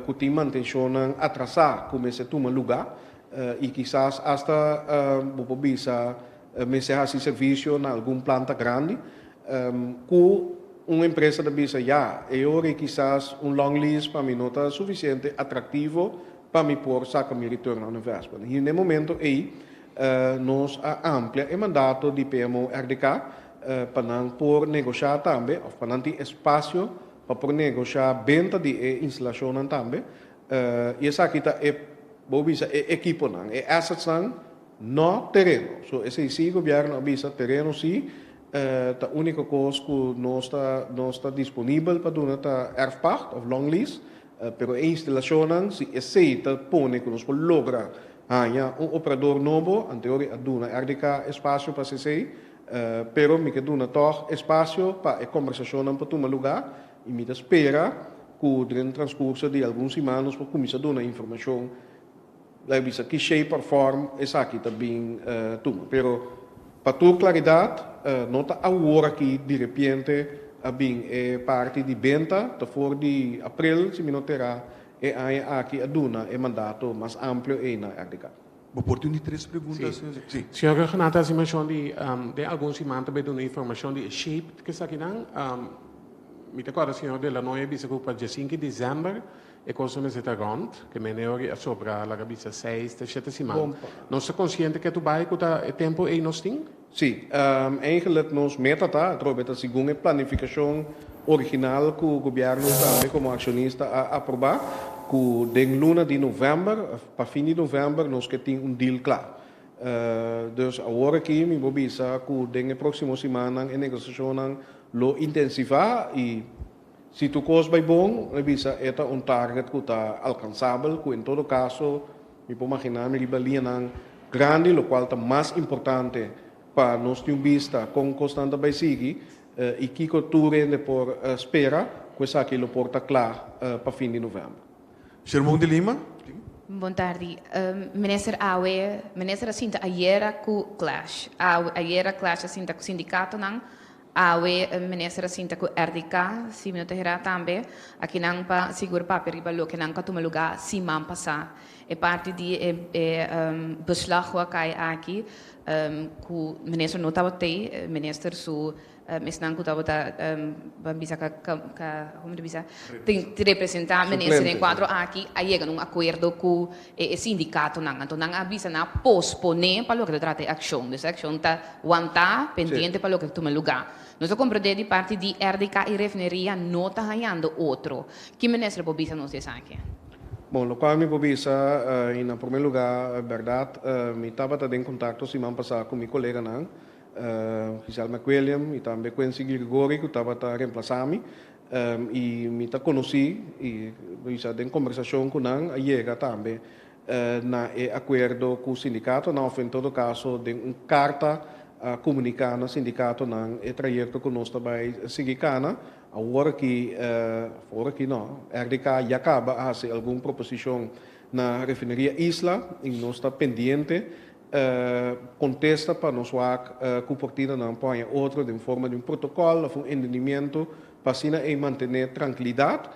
ku tin mantenshonnan atrasá ku mester tuma lugá i kisas asta bo por bisa Mester hasi servisio na algun planta grandi ku un empresa ta bisa ya, e ora ei kisas un long lease pa mi no ta sufisiente atraktivo pa mi por saka mi return on investment. I na e momento ei nos a amplia e mandato di PMO RDK pa nan por negoshá tambe òf pa nan tin espasio pa por negoshá benta di e instalashonnan tambe. I esaki ta e, bo bisa, e ekiponan, e assetsnan. No tereno. So esei si gobierno a bisa tereno si. Ta úniko kos ku nos ta nos ta disponibel pa duna ta erfpacht òf long lease, pero e instalashonnan si esei ta pone ku nos por logra haña un operador nobo, anteori a duna RDK espasio pa hasi esei, pero mi ke duna tòg espasio pa e kombersashonnan por tuma lugá i mi ta spera ku den transkurso di algun siman nos por kuminsá duna informashon. Laga bisa ki shape or form esaki ta bin tuma. Pero pa tur claridad no ta awor aki di repente a bin e parti di benta, ta for di april si mi no tera e aña aki a duna e mandato mas amplio ei na RDK. Bo por tin di tres pregunta, Sí. señor? Sí. Señor Rhuggenaath a haci mencion di den algun siman ta bay duna informacion di e shape cu esakinan. Mi ta corda señor De Lanoy a bisa cu pa diesinco di december E cosa mester ta rond, ke mene ora a sobra laga bisa seis te shete siman. Nos ta konsiente ke tu bai ku ta e tempu ei nos tin? Sí, eigenlijk nos meta ta, atrobe ta segun e planifikashon original ku gobièrnu tambe komo akshonista a aprobá, ku den luna di novèmber, pa fin di novèmber nos ke tin un deal kla. Dus awor aki mi por bisa ku den e próksimo simannan e negosiashonnan lo intensivá i Si tur kos bai bon, mi bisa e ta un target ku ta alkansabel, ku en todo kaso mi por maginá mi riba liñanan grandi, lokual ta mas importante pa nos tin un bista kon kosnan ta bai sigui i kiko tur hende por spera ku esaki lo por ta kla pa fin di novèmber. Shermon de Lima. Bon tardi. Minister awe, minister a sinta ayera ku clash. Awe, ayera clash a sinta ku sindikatonan. Awe minister a sinta ku RDK, si mi no ta hera tambe. Akinan pa sigur papia riba loke nan ka tuma lugá siman pasá. E parti di e e beslag ku a kai aki ku minister no tabata ei, minister su Esnan ku tabata ban bisa ka ka komo ta bisa tin representá minister den kuadro aki a yega na un akuerdo ku e sindikatonan. Anto nan a bisa nan a posponé pa loke ta trata e akshon. Dus e akshon ta wantá pendiente pa loke ta tuma lugá. Nos a komprendé di parti di RDK i refineria no ta hañando otro. Ki minister por bisa nos di esaki? Bon, lokual mi por bisa i na promé lugá bèrdat mi tabata den kontakto siman pasá ku mi koleganan Giselle McWilliam i tambe Quincy Girigori ku tabata remplasá mi i mi ta konosí i bisa den kombersashon ku nan a yega tambe na e akuerdo ku sindikatonan òf en todo kaso den un karta a komuniká na sindikatonan e trayekto ku nos ta bai sigui kana. Awor aki, awor aki no, RDK ya kaba a hasi algun proposishon na Refineria Isla i nos ta pendiente Kontesta pa nos wak ku portinanan por haña otro den forma di un protokòl òf un entendimiento pa asina ei mantené trankilidat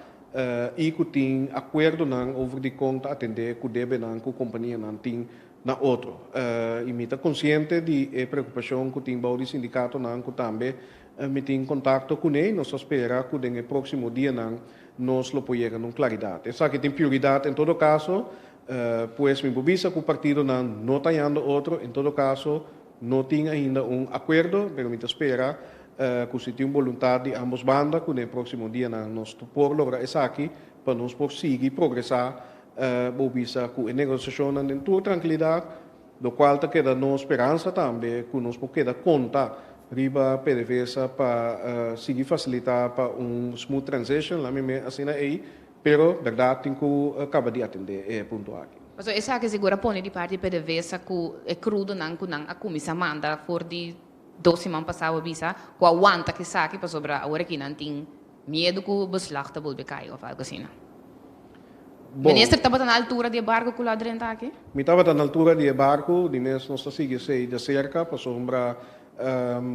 i ku tin akuerdonan over di kon ta atendé ku debenan ku kompanianan tin na otro. I mi ta konsiente di e preokupashon ku tin bou di sindikatonan ku tambe mi tin kontakto kuné i nos ta spera ku den e próksimo dianan nos lo por yega na un klaridat. Esaki tin prioridat en todo kaso. Pues mi por bisa cu partidonan no ta hallando otro, en todo caso no tin ainda un acuerdo, pero mi ta spera cu si tin un boluntad di ambos banda cu den e proximo dianan nos por logra esaki pa nos por sigui progresa, bo bisa cu e negociacionnan den tur trankilidad, locual ta keda nos speransa tambe cu nos por keda conta riba PDVSA pa sigui facilita pa un smooth transition, laat mi me asina ey. Pero berdad tin cu caba di atende e punto aki. Pasobra esaki sigur a pone di parti PDVSA cu e crudonan cu nan a cuminsa manda for di dos siman pasado a bisa cu a wanta cu esaki pasobra awor aki nan tin miedo cu beslag ta bolbe cay of algo asina. Bon. Minister tabata na altura di e barco cu lo a drenta aki? Mi tabata na altura di e barco, di mes nos ta sigui esey de cerca pasobra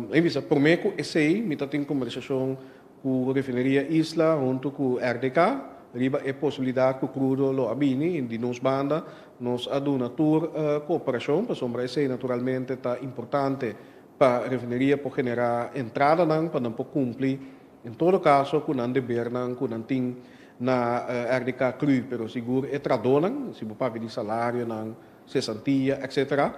e bisa prome cu esey mi ta tin conversacion Ku Refineria Isla huntu ku RDK riba e posibilidat ku krudo lo a bini i di nos banda nos a duna tur kooperashon pasobra esei naturalmente ta importante pa refineria por generá entradanan pa nan por kumpli en todo kaso ku nan debernan ku nan tin na RDK Cru pero sigur e tradonan si bo papia di salarionan sesantia etc.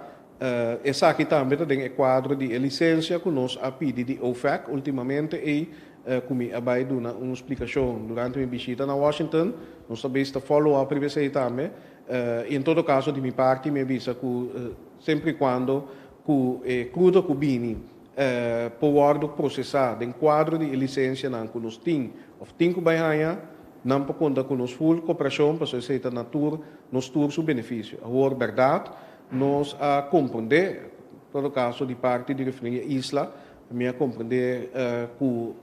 Esaki tambe ta den e kuadro di e lisensia ku nos a pidi di OFAC ultimamente ei ku mi a bai duna un splikashon durante mi bishita na Washington. Nos ta bes ta follow up riba esei tambe. I en todo kaso di mi parti mi a bisa ku semper i kuando ku e krudo ku bini. Por wòrdu prosesá den kuadro di e lisensianan ku nos tin òf tin ku bai haña, nan por konta ku nos ful koperashon pasobra esei ta na tur nos tur su benefisio. Awor bèrdat nos a komprondé, en todo kaso di parti di Refineria Isla, mi a komprondé ku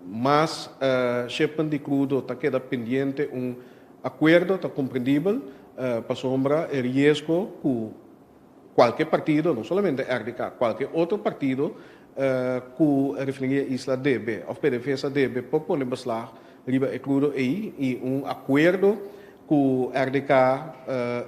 mas shipment di krudo ta keda pendiente un akuerdo, ta komprendibel pasobra e riesgo ku Kualke partido, no solamente RDK, kualke otro partido ku Refineria Isla debe òf PDVSA debe por pone beslag riba e krudo ei i un akuerdo ku RDK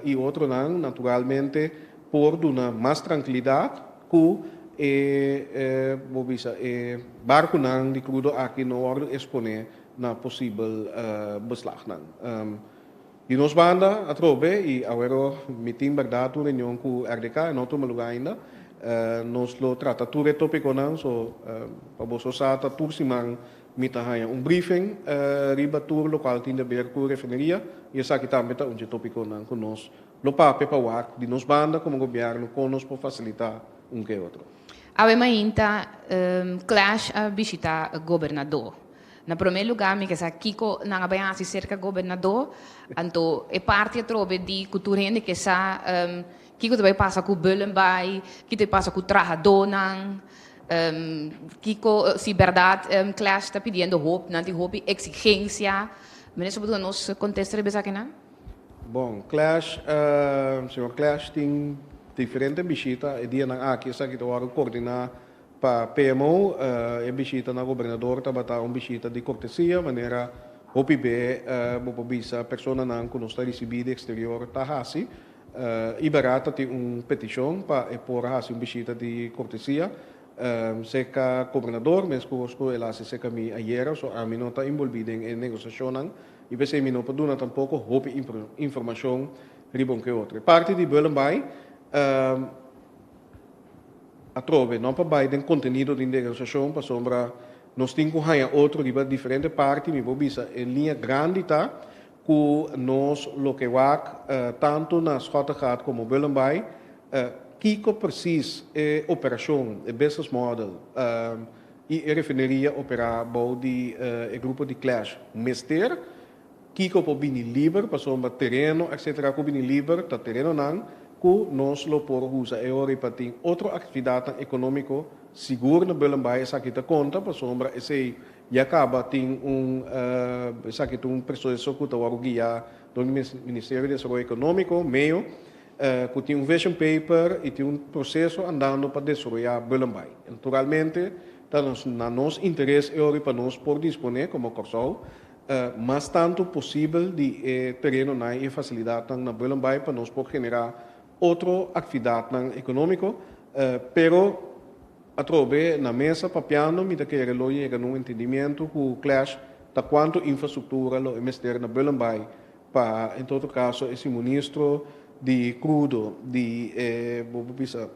i otronan naturalmente por duna mas trankilidat ku e bo bisa e barkunan di krudo aki no wòrdu eksponé na posibel beslagnan. Di nos banda atrobe y awero mi tin berdad un reunion cu RDK, e no tuma lugar ainda, nos lo trata tur e topiconan, so pa boso sa ta tur siman mi ta haya un briefing riba tur locual tin de ber cu refineria y esaki tambe ta un dje topiconan cu nos lo papia pa wak di nos banda como gobierno con nos por facilita un ke otro. Awe mainta Clash a bishita gobernador. Na promé lugá mi ke sa kiko nan a bai hasi serka gobernadó, anto e parti atrobe di ku tur hende ke sa kiko ta bai pasa ku Bullenbaai, kiko ta bai pasa ku trahadónan, kiko si bèrdat Clash ta pidiendo hopi, nan tin hopi eksigensia. Minister por duna nos kontesta riba esakinan? Bon, Clash, señor Clash tin diferente bishita e dianan aki, esaki ta wòrdu koordiná Pa PMO, e bishita na gobernador tabata un bishita di kortesia, manera hopi be bo por bisa personanan ku nos ta risibí di eksterior ta hasi. Ibarra ta tin un petishon pa e por hasi un bishita di kortesia serka gobernador, meskos ku el hasi serka mi ayera, so ami no ta inbolbí den e negosiashonnan i p'esei mi no por duna tampoko hopi informashon riba un ke otro. E parti di Bullenbaai. Atrobe, no pa bai den kontenido di negosiashon pasobra nos tin ku haña otro riba diferente parti. Mi por bisa e liña grandi ta ku nos loke wak tantu na Schottegat komo Bullenbaai kiko presis e operashon, e business model i e refineria operá bou di e grupo di Clash mester. Kiko por bini liber, pasobra tereno etcetera ku bini liber ta terenonan ku nos lo por usa e ora i pa tin otro aktividatnan ekonómiko sigur na Bullenbaai esaki ta konta pasobra esei ya kaba tin un esaki ta un proseso ku ta wòrdu guiá dor di Ministerio di Desaroyo Ekonómiko, meo, ku tin un vision paper i tin un proseso andando pa desaroyá Bullenbaai. Naturalmente ta na nos interes e ora i pa nos por disponé komo Kòrsou Mas tantu posibel di e terenonan i e fasilidatnan na Bullenbaai pa nos por generá otro aktividatnan ekonómiko, pero atrobe na mesa papiando mi ta kere lo yega na un entendimiento ku Clash ta kuantu infrastruktura lo e mester na Bullenbaai pa en todo kaso e suministro di krudo di e bo por bisa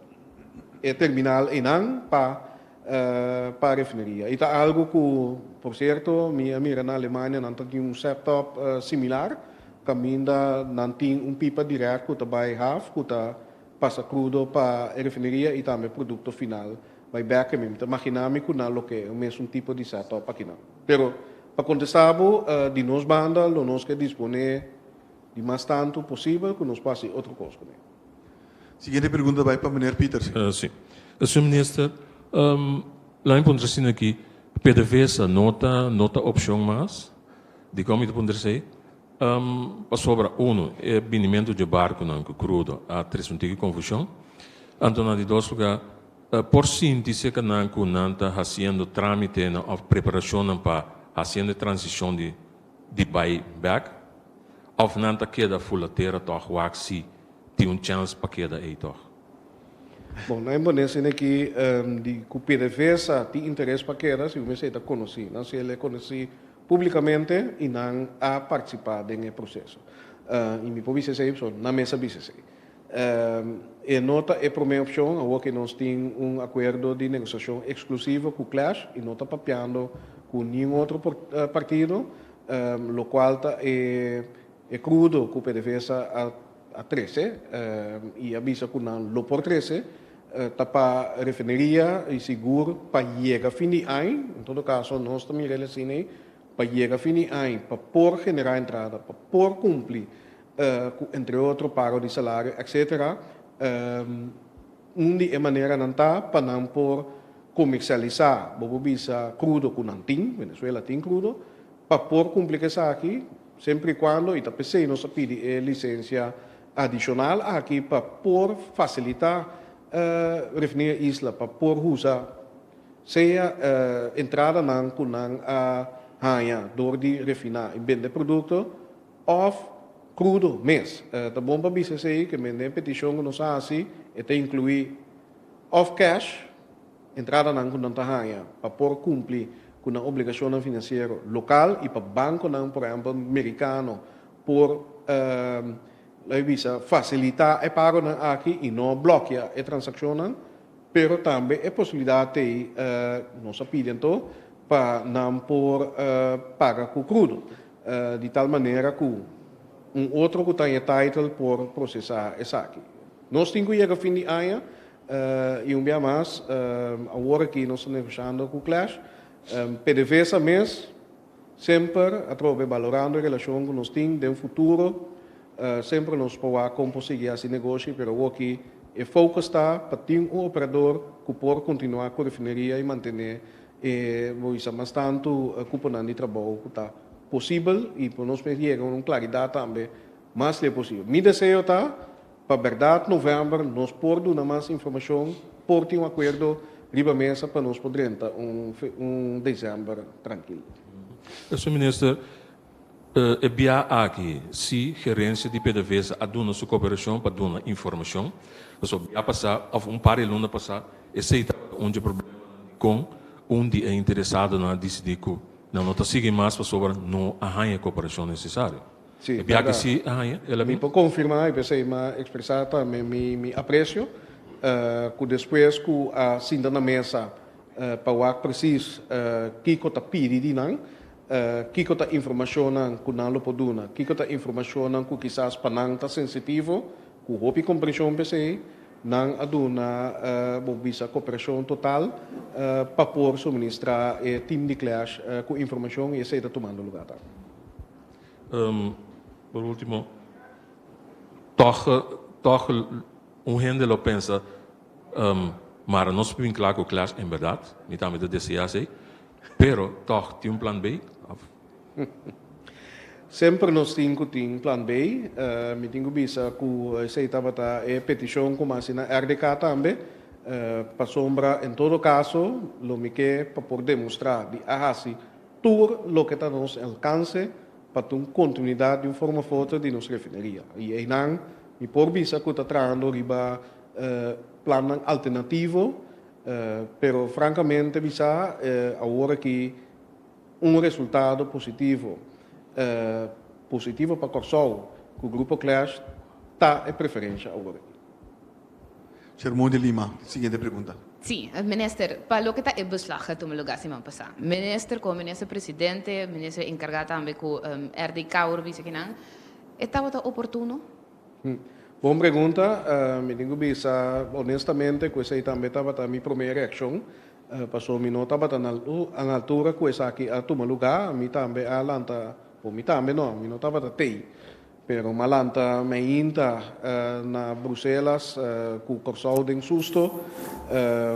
e terminal einan pa Pa refineria. I ta algu ku, por sierto, mi a mira na Alemania nan ta tin un setup similar, kaminda nan tin un pipa dirèkt ku ta bai haf ku ta pasa krudo pa e refineria i tambe produkto final bai bèk. Mi ta maginá mi ku nan lo ke e mesun tipo di setup akinan. Pero pa kontestá bo, di nos banda lo nos ke disponé di mas tantu posibel ku nos por hasi otro kos kuné. Siguiente pregunta bai pa meneer Pieterse. Sí. Señor Minister, laat mi puntra asina aki, PDVSA no ta no ta opcion mas? Dikon mi ta puntra esei? Pasobra, uno, e binimentu dje barkunan ku krudo a trese un tiki konfushon. Anto na di dos lugá, por sinti serka nan ku nan ta hasiendo trámitenan òf preparashonnan pa hasiendo e transishon di di bai bèk? Òf nan ta keda fula tera tòg wak si tin un chèns pa keda ei tòg? Bon, nan e pone asina aki di ku PDVSA tin interes pa keda si mester e ta konosí. Nan si el e konosí públikamente i nan a partisipá den e proseso. I mi por bisa esei pasobra nan mes a bisa esei. E no ta e promé opshon, awor ke nos tin un akuerdo di negosiashon eksklusivo ku Clash i no ta papiando ku niun otro partido, lokual ta e E krudo ku PDVSA a a trese i a bisa ku nan lo por trese. Ta pa refineria i sigur pa yega fin di añ, en todo kaso nos ta mira el asina ei, pa yega fin di añ pa por generá entrada, pa por kumpli ku entre otro pago di salario etcetera, un di e maneranan ta pa nan por komersialisá, bo por bisa krudo ku nan tin, Venezuela tin krudo, pa por kumpli ku esaki, semper i kuando, i ta p'esei nos a pidi e lisensia Adishonal aki pa por fasilitá Refineria Isla pa por usa sea entradanan ku nan a haña dor di refiná i bende produkto òf krudo mes. Ta bon pa bisa esei ke men den petishon ku nos a hasi e ta inkluí òf kèsh, entradanan ku nan ta haña pa por kumpli ku nan obligashonnan finansiero lokal i pa bankonan por ehèmpel merikano por labi bisa fasilitá e pagonan aki i no blòkia e transakshonnan, pero tambe e posibilidat ei nos a pidi anto pa nan por paga ku krudo, di tal manera ku un otro ku ta den e title por prosesá esaki. Nos tin ku yega fin di aña i un bia mas awor aki nos ta negoshando ku Clash, PDVSA mes. Semper atrobe balorando e relashon ku nos tin den futuro, semper nos por wak kon por sigui hasi negoshi, pero awoki e focus ta pa tin un operador ku por kontinuá ku refineria i mantené e, bo bisa, mas tantu kuponan di trabou ku ta posibel i por nos mes yega un klaridat tambe mas leu posibel. Mi deseo ta pa bèrdat novèmber nos por duna mas informashon, por tin un akuerdo riba mesa pa nos por drenta un desèmber trankil. Señor Minister, e bia aki si gerensia di PDVSA a duna su koperashon pa duna informashon, pasobra bia pasá òf un par di luna pasá esei tabata un dje problemanan dikon un di e interesadonan a disidí ku nan no ta sigui mas pasobra no a haña e koperashon nesesario. Sí, E biaha berdad. si a haña el a Mi bin. por confirma y p'esey m'a expresa tambe mi mi aprecio cu despues cu a sinta na mesa pa wak precies kico ta pidi di nan, kico ta informacionnan cu nan lo por duna, kico ta informacionnan cu kisas pa nan ta sensitivo, cu hopi comprension p'esey nan a duna bo bisa cooperacion total pa por suministra e team di Clash cu informacion y esey ta tumando lugar tambe. Por ultimo, tòg tòg un hende lo pensa, mara nos bin kla ku Clash, en bèrdat, mi tambe ta deseá esei, pero tòg tin un plan B? Òf? Semper nos tin ku tin plan B. Mi tin ku bisa ku esei tabata e petishon ku mi hasi na RDK tambe, pasobra en todo kaso lo mi ke pa por demostrá di a hasi Tur loke ta nos alkanse pa ta un kontinuidat di un forma of otro di nos refineria. I einan mi por bisa ku ta trahando riba plannan alternativo, pero frankamente bisa awor aki un resultado positivo, positivo pa Kòrsou ku Grupo Clash ta e preferensha awor aki. Shermon de Lima, siguiente pregunta. Sí, minister, pa loke ta e beslag a tuma lugar siman pasá. Minister komo minister presidente, minister enkargá tambe ku RDK ora bisa kinan, e tabata oportuno? Bon pregunta. Mi tin ku bisa honestamente ku esei tambe tabata mi promé reakshon, pasobra mi no tabata na altura ku esaki a tuma lugá. Mi tambe a lanta, bo mi tambe no, mi no tabata tei. Pero m'a lanta meinta na Bruselas ku Kòrsou den susto,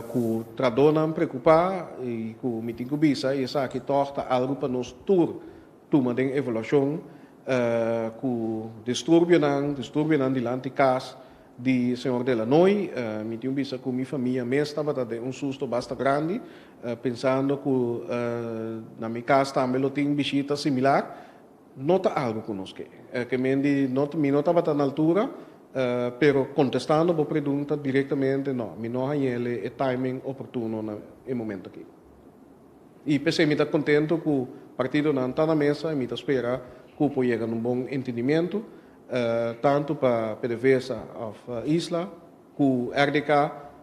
ku tradónan preokupá i ku mi tin ku bisa i esaki tòg ta algu pa nos tur tuma den evaluashon ku disturbionan, disturbionan dilanti kas di señor Delanoy. Mi tin bisa ku mi famia mes tabata den un susto basta grandi pensando ku na mi kas tambe lo tin bishita similar. No ta algo ku nos ke. Ke men di no mi no tabata na altura, pero kontestando bo pregunta direktamente no, mi no hañ'el e timing oportuno na e momento aki. I p'esei mi ta kontento ku partidonan ta na mesa i mi ta spera ku por yega na un bon entendimiento, tantu pa PDVSA òf Isla ku RDK,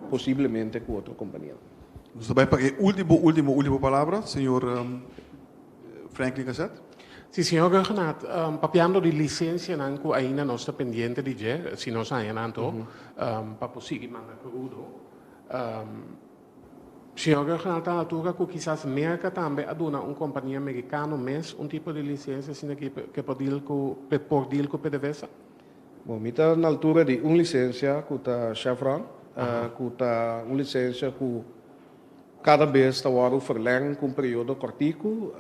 posiblemente ku otro kompanianan. Nos ta bai pa e ultimo, ultimo, ultimo palabra, señor Franklin Cassette. Si, señor Rhuggenaath, papiando di licencianan cu ainda nos ta pendiente di dje, si nos haña nan anto, pa por sigui manda crudo. Señor Ruggenaath ta altura ku kisas Merka tambe a duna un kompania merikano mes un tipo di lisensia asina ki ke por deal ku por deal ku PDVSA? Bon, mi ta na altura di un lisensia ku ta Chevron, ku ta un lisensia ku kada bes ta wòrdu verlèng ku un periodo kòrtiku.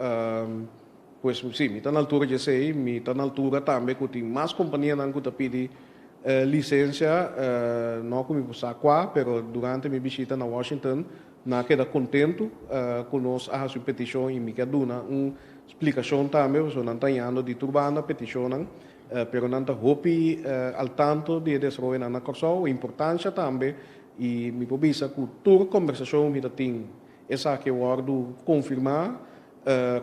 Pues si, mi ta na altura di esei. Mi ta na altura tambe ku tin mas kompanianan ku ta pidi lisensia, no ku mi por sa kua, pero durante mi bishita na Washington nan a keda kontentu ku nos a hasi un petishon i mi ke a duna un splikashon tambe pasobra nan ta hañando di tur banda petishonnan. Pero nan ta hopi al tanto di e desaroyonan na Kòrsou, e importansha tambe, i mi por bisa ku tur kombersashon mi ta tin esaki a wòrdu konfirmá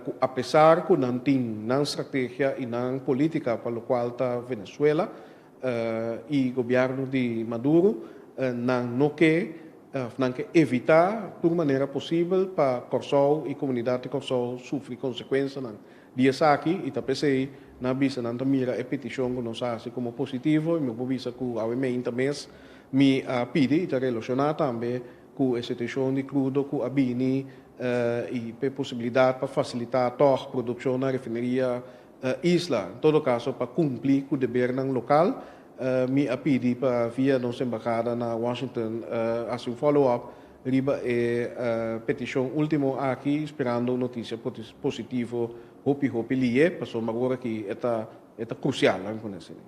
ku apesar ku nan tin nan strategia i nan polítika pa lokual ta Venezuela i gobièrnu di Maduro, nan no ke òf nan ke evitá tur manera posibel pa Kòrsou i komunidat di Kòrsou sufri konsekuensianan Di esaki i ta p'esei nan a bisa nan ta mira e petishon ku nos a hasi komo positivo i mi por bisa ku awe meinta mes mi a pidi i ta relashoná tambe ku e situashon di krudo ku a bini i p'e posibilidat pa fasilitá tòg produkshon na refineria Isla. En todo kaso pa kumpli ku debernan lokal mi a pidi pa via nos embahada na Washington hasi un follow up Riba e peticion ultimo aki sperando un noticia positivo hopi hopi liye pasobra awor aki e ta e ta crucial laga mi pone asina.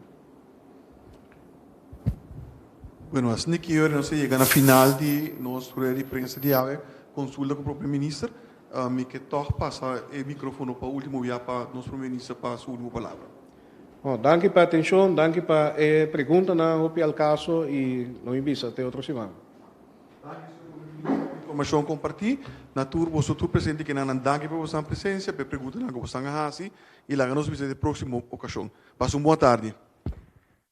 Bueno asina ki ora nos a yega na final di nos rueda di prensa di awe consulta cu Prome Minister. Mi ke tog pasa e microfono pa ultimo bia pa nos Prome Minister pa su ultimo palabra. Bon, danki pa atencion, danki pa e preguntanan hopi al caso y lo mi bisa te otro siman. Danki señor Prome Minister pa informacion comparti. Na tur boso tur presente kinan nan danki pa bosan presencia, pa e preguntanan cu bosan a haci y laga nos bisa den proximo ocasion. Pasa un bon tardi.